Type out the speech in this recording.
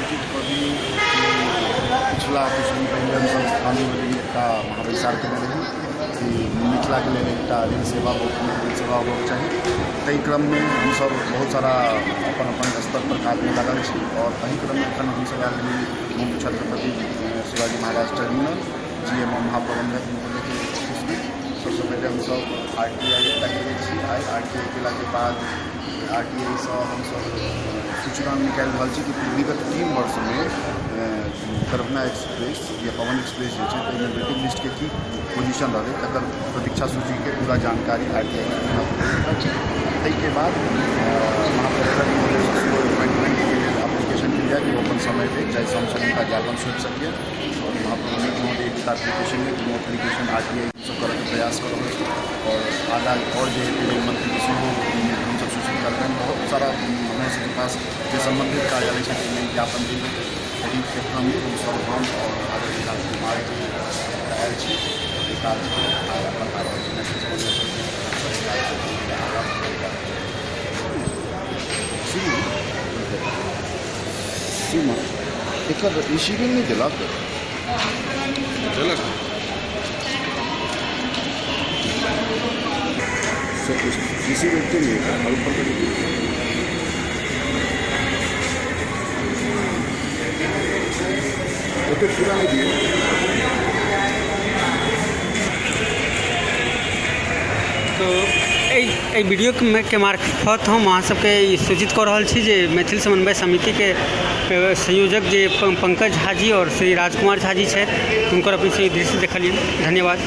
सूचित कऽ दी कि पिछला किछु दिन पहिले हमसभ स्थानीय लेवल एकटा महाबैसार केने रही कि मिथिलाके लेल एकटा रेल सेवा बहुत नीक रेल सेवा होबऽके चाही। ताहि क्रममे हमसभ बहुत सारा अपन अपन स्तरपर काजमे लागल छी आओर एहि क्रममे एखन हमसभ आयल रही मुख्य Chhatrapati Shivaji Maharaj terminal G M महाप्रबंधक महोदयके ऑफिसमे। सबसँ पहिले हमसभ आर टी I एकटा केने छी। आइ आर टी I केलाके बाद आर टी I सँ हमसभ सूचना निकालि रहल छी कि विगत 3 वर्षमे दरभंगा एक्सप्रेस या पवन एक्सप्रेस जे छै ताहिमे वेटिंग लिस्टके की पोजिशन रहलै, तकर प्रतीक्षा सूचीके पूरा जानकारी आर टी I के। ताहिके बाद महाप्रबंधक महोदयसँ सेहो अपॉइंटमेंटके लेल एप्लीकेशन देल जाय कि ओ अपन समय दै, जाहिसँ हमसभ हुनका ज्ञापन सौंपि सकियै। आओर महाप्रबंधक महोदय एकटा एप्लीकेशन दुनू एप्लीकेशन आर टी I हमसभ करयके प्रयास कऽ रहल छी आओर आगाँ आओर जे हेतै रेल मंत्रीके सेहो हमसभ सूचित करबनि। बहुत सारा हमरा सभके पास जे सम्बन्धित कार्यालय छै ताहिमे ज्ञापन देल जेतै। एहि क्षेत्रमे हमसभ, हम आओर आदरणीय राजकुमार जी आयल छी, एहि काजके आगाँ बढ़ा रहल छी। मैथिली समन्वय समिति आगाँ सीमा एकर रिसीविंग नहि देलक। देलक। रिसीव एते नहि एकर ऊपर करी। ओते पूरा नहि दियौ। तो एहि एहि वीडियोके के मार्फत हम अहाँ सबके ई सूचित कऽ रहल छी जे मैथिल समन्वय समितिके संयोजक जे पंकज झा जी आओर श्री राजकुमार झा जी छथि, हुनकर अपने से दृश्य देखलियनि। धन्यवाद।